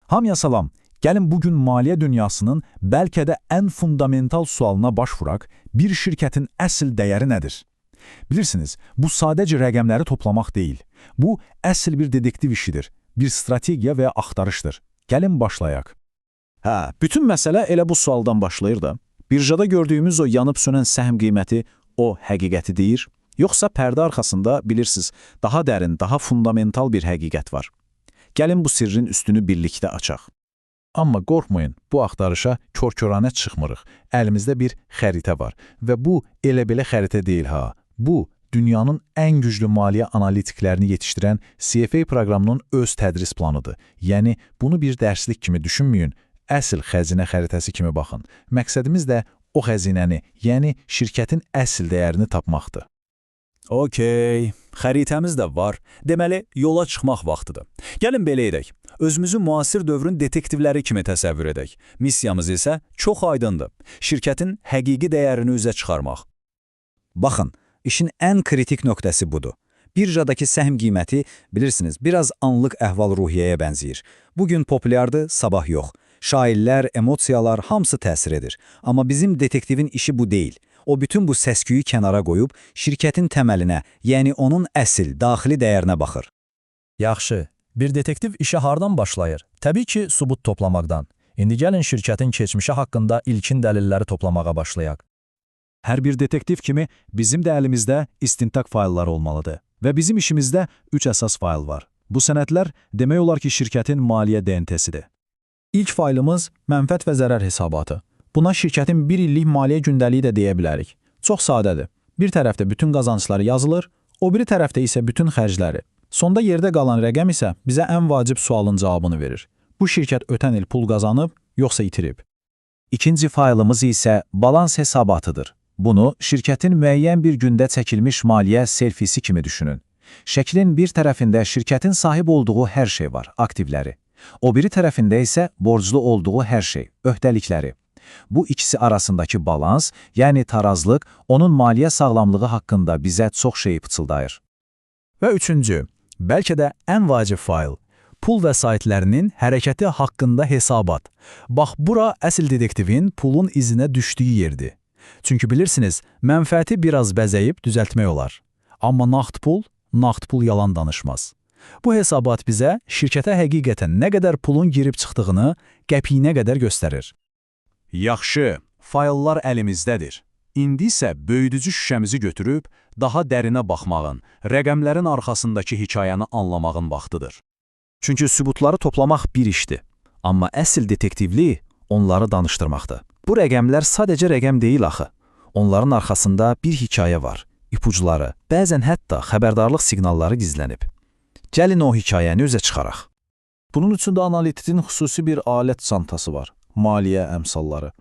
Hamıya salam. Gəlin bugün maliyyə dünyasının bəlkə də ən fundamental sualına baş vuraq, bir şirkətin əsl dəyəri nədir? Bilirsiniz, bu sadəcə rəqəmləri toplamaq deyil. Bu, əsl bir dedektiv işidir, bir strategiya və ya axtarışdır. Gəlin başlayaq. Hə, bütün məsələ elə bu sualdan başlayır da. Birjada gördüyümüz o yanıb sönən səhm qiyməti o həqiqəti deyir, yoxsa pərdə arxasında bilirsiniz, daha dərin, daha fundamental bir həqiqət var. Gəlin bu sirrin üstünü birlikdə açaq. Amma qorxmayın, bu axtarışa kör-köranə çıxmırıq. Əlimizdə bir xəritə var və bu elə belə xəritə deyil ha. Bu, dünyanın ən güclü maliyyə analitiklərini yetişdirən CFA proqramının öz tədris planıdır. Yəni, bunu bir dərslik kimi düşünməyin, əsl xəzinə xəritəsi kimi baxın. Məqsədimiz də o xəzinəni, yəni şirkətin əsl dəyərini tapmaqdır. Okey, xəritəmiz də var. Deməli, yola çıxmaq vaxtıdır. Gəlin belə edək. Özümüzü müasir dövrün detektivləri kimi təsəvvür edək. Missiyamız isə çox aydındır. Şirkətin həqiqi dəyərini üzə çıxarmaq. Baxın, işin ən kritik nöqtəsi budur. Birjadakı səhm qiyməti, bilirsiniz, biraz anlıq əhval-ruhiyyəyə bənzəyir. Bugün populyardır, sabah yox. Şairlər, emosiyalar hamısı təsir edir. Amma bizim detektivin işi bu deyil. O bütün bu səs-küyü kənara qoyub şirkətin təməlinə, yəni onun əsl, daxili dəyərinə baxır. Yaxşı, bir detektiv işə hardan başlayır? Təbii ki, sübut toplamaqdan. İndi gəlin şirkətin keçmişi haqqında ilkin dəlilləri toplamağa başlayaq. Hər bir detektiv kimi bizim də əlimizdə istintaq faylları olmalıdır. Və bizim işimizdə 3 əsas fayl var. Bu sənədlər demək olar ki, şirkətin maliyyə DNT-sidir. İlk faylımız mənfəət və zərər hesabatı. Buna şirkətin bir illik maliyyə gündəliyi də deyə bilərik. Çox sadədir. Bir tərəfdə bütün qazancları yazılır, o biri tərəfdə isə bütün xərcləri. Sonda yerdə qalan rəqəm isə bizə ən vacib sualın cavabını verir. Bu şirkət ötən il pul qazanıb, yoxsa itirib? İkinci faylımız isə balans hesabatıdır. Bunu şirkətin müəyyən bir gündə çəkilmiş maliyyə selfisi kimi düşünün. Şəklin bir tərəfində şirkətin sahib olduğu hər şey var, aktivləri. O biri tərəfində isə borclu olduğu hər şey, öhdəlikləri. Bu ikisi arasındakı balans, yəni tarazlıq, onun maliyyə sağlamlığı haqqında bizə çox şeyi pıçıldayır. Və üçüncü, bəlkə də ən vacib fayl, pul vəsaitlərinin hərəkəti haqqında hesabat. Bax, bura əsl detektivin pulun izinə düşdüyü yerdir. Çünki bilirsiniz, mənfəəti biraz bəzəyib düzəltmək olar. Amma nağd pul yalan danışmaz. Bu hesabat bizə şirkətə həqiqətən nə qədər pulun girib çıxdığını qəpiyinə qədər göstərir. Yaxşı, fayllar əlimizdədir. İndi isə böyüdücü şüşəmizi götürüb daha dərinə baxmağın, rəqəmlərin arxasındakı hekayəni anlamağın vaxtıdır. Çünki sübutları toplamaq bir işdir. Amma əsl detektivlik onları danışdırmaqdır. Bu rəqəmlər sadəcə rəqəm deyil axı. Onların arxasında bir hekayə var, ipucları, bəzən hətta xəbərdarlıq siqnalları gizlənib. Gəlin o hekayəni üzə çıxaraq. Bunun üçün də analitikin xüsusi bir alət çantası var, maliyyə əmsalları.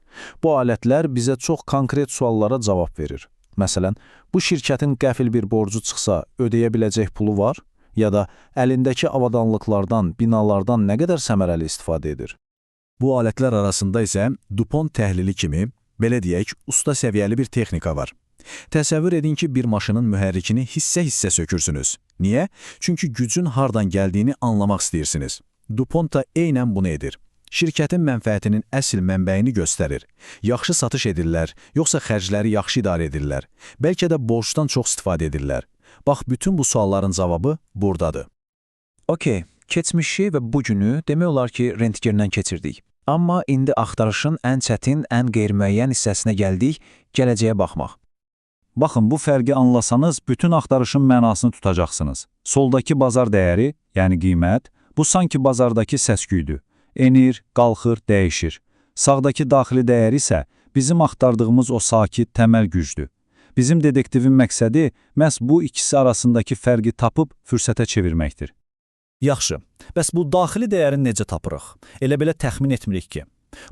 Bu alətlər bizə çox konkret suallara cavab verir. Məsələn, bu şirkətin qəfil bir borcu çıxsa, ödəyə biləcək pulu var? Ya da əlindəki avadanlıqlardan, binalardan nə qədər səmərəli istifadə edir? Bu alətlər arasında isə Dupont təhlili kimi, belə deyək, usta səviyyəli bir texnika var. Təsəvvür edin ki, bir maşının mühərrikini hissə-hissə sökürsünüz. Niyə? Çünki gücün hardan gəldiyini anlamaq istəyirsiniz. Dupont da eynən bunu edir. Şirkətin mənfəətinin əsl mənbəyini göstərir. Yaxşı satış edirlər, yoxsa xərcləri yaxşı idarə edirlər. Bəlkə də borcdan çox istifadə edirlər. Bax, bütün bu sualların cavabı buradadır. Okey, keçmişi və bu günü demək olar ki, rentgendən keçirdik. Amma indi axtarışın ən çətin, ən qeyri-müəyyən hissəsinə gəldik, gələcəyə baxmaq. Baxın, bu fərqi anlasanız, bütün axtarışın mənasını tutacaqsınız. Soldakı bazar dəyəri, yəni qiymət, bu sanki bazardakı səs-küydür. Enir, qalxır, dəyişir. Sağdakı daxili dəyər isə bizim axtardığımız o sakit təməl gücdür. Bizim detektivin məqsədi məhz bu ikisi arasındakı fərqi tapıb fürsətə çevirməkdir. Yaxşı, bəs bu daxili dəyəri necə tapırıq? Elə belə təxmin etmirik ki.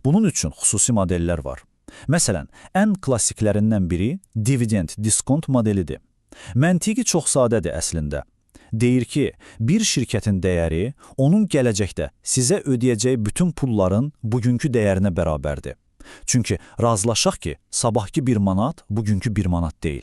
Bunun üçün xüsusi modellər var. Məsələn, ən klassiklərindən biri dividend diskont modelidir. Məntiqi çox sadədir əslində. Deyir ki, bir şirkətin dəyəri onun gələcəkdə sizə ödəyəcəyi bütün pulların bugünkü dəyərinə bərabərdir. Çünki razılaşaq ki, sabahki 1 manat bugünkü 1 manat deyil.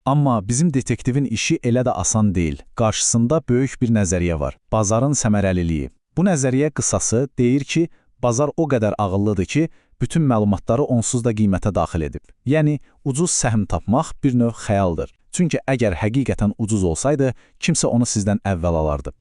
Amma bizim detektivin işi elə də asan deyil. Qarşısında böyük bir nəzəriyyə var. Bazarın səmərəliliyi. Bu nəzəriyyə qısası deyir ki, bazar o qədər ağıllıdır ki, bütün məlumatları onsuz da qiymətə daxil edib. Yəni, ucuz səhm tapmaq bir növ xəyaldır. Çünki əgər həqiqətən ucuz olsaydı, kimsə onu sizdən əvvəl alardı.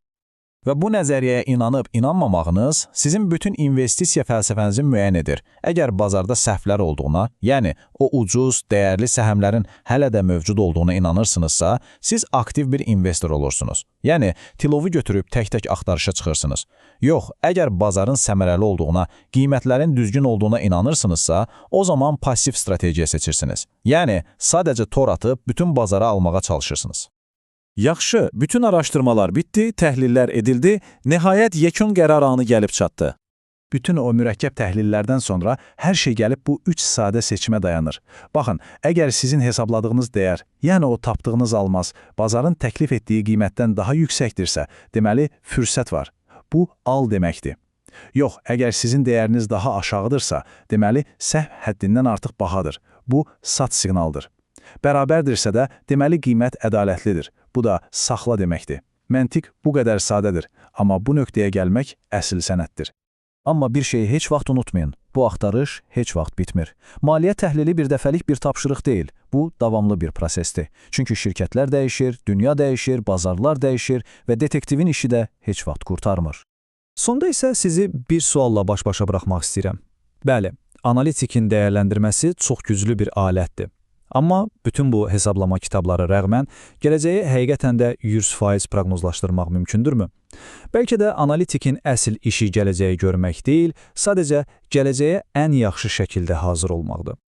Və bu nəzəriyyəyə inanıb inanmamağınız sizin bütün investisiya fəlsəfənizi müəyyən edir. Əgər bazarda səhvlər olduğuna, yəni o ucuz, dəyərli səhmlərin hələ də mövcud olduğuna inanırsınızsa, siz aktiv bir investor olursunuz. Yəni tilovu götürüb tək-tək axtarışa çıxırsınız. Yox, əgər bazarın səmərəli olduğuna, qiymətlərin düzgün olduğuna inanırsınızsa, o zaman pasiv strategiya seçirsiniz. Yəni sadəcə tor atıb bütün bazara almağa çalışırsınız. Yaxşı, bütün araşdırmalar bitdi, təhlillər edildi, nəhayət yekun qərar anı gəlib çatdı. Bütün o mürəkkəb təhlillərdən sonra hər şey gəlib bu üç sadə seçimə dayanır. Baxın, əgər sizin hesabladığınız dəyər, yəni o tapdığınız almaz, bazarın təklif etdiyi qiymətdən daha yüksəkdirsə, deməli fürsət var. Bu, al deməkdir. Yox, əgər sizin dəyəriniz daha aşağıdırsa, deməli səhv həddindən artıq bahadır. Bu, sat siqnalıdır. Bərabərdirsə də, deməli qiymət ədalətlidir. Bu da saxla deməkdir. Məntiq bu qədər sadədir, amma bu nöqtəyə gəlmək əsl sənətdir. Amma bir şeyi heç vaxt unutmayın. Bu axtarış heç vaxt bitmir. Maliyyə təhlili bir dəfəlik bir tapşırıq deyil. Bu, davamlı bir prosesdir. Çünki şirkətlər dəyişir, dünya dəyişir, bazarlar dəyişir və detektivin işi də heç vaxt qurtarmır. Sonda isə sizi bir sualla baş-başa buraxmaq istəyirəm. Bəli, analitikin dəyərləndirməsi çox güclü bir alətdir. Amma bütün bu hesablama kitablara rəğmən gələcəyi həqiqətən də 100% proqnozlaşdırmaq mümkündürmü? Bəlkə də analitikin əsl işi gələcəyi görmək deyil, sadəcə gələcəyə ən yaxşı şəkildə hazır olmaqdır.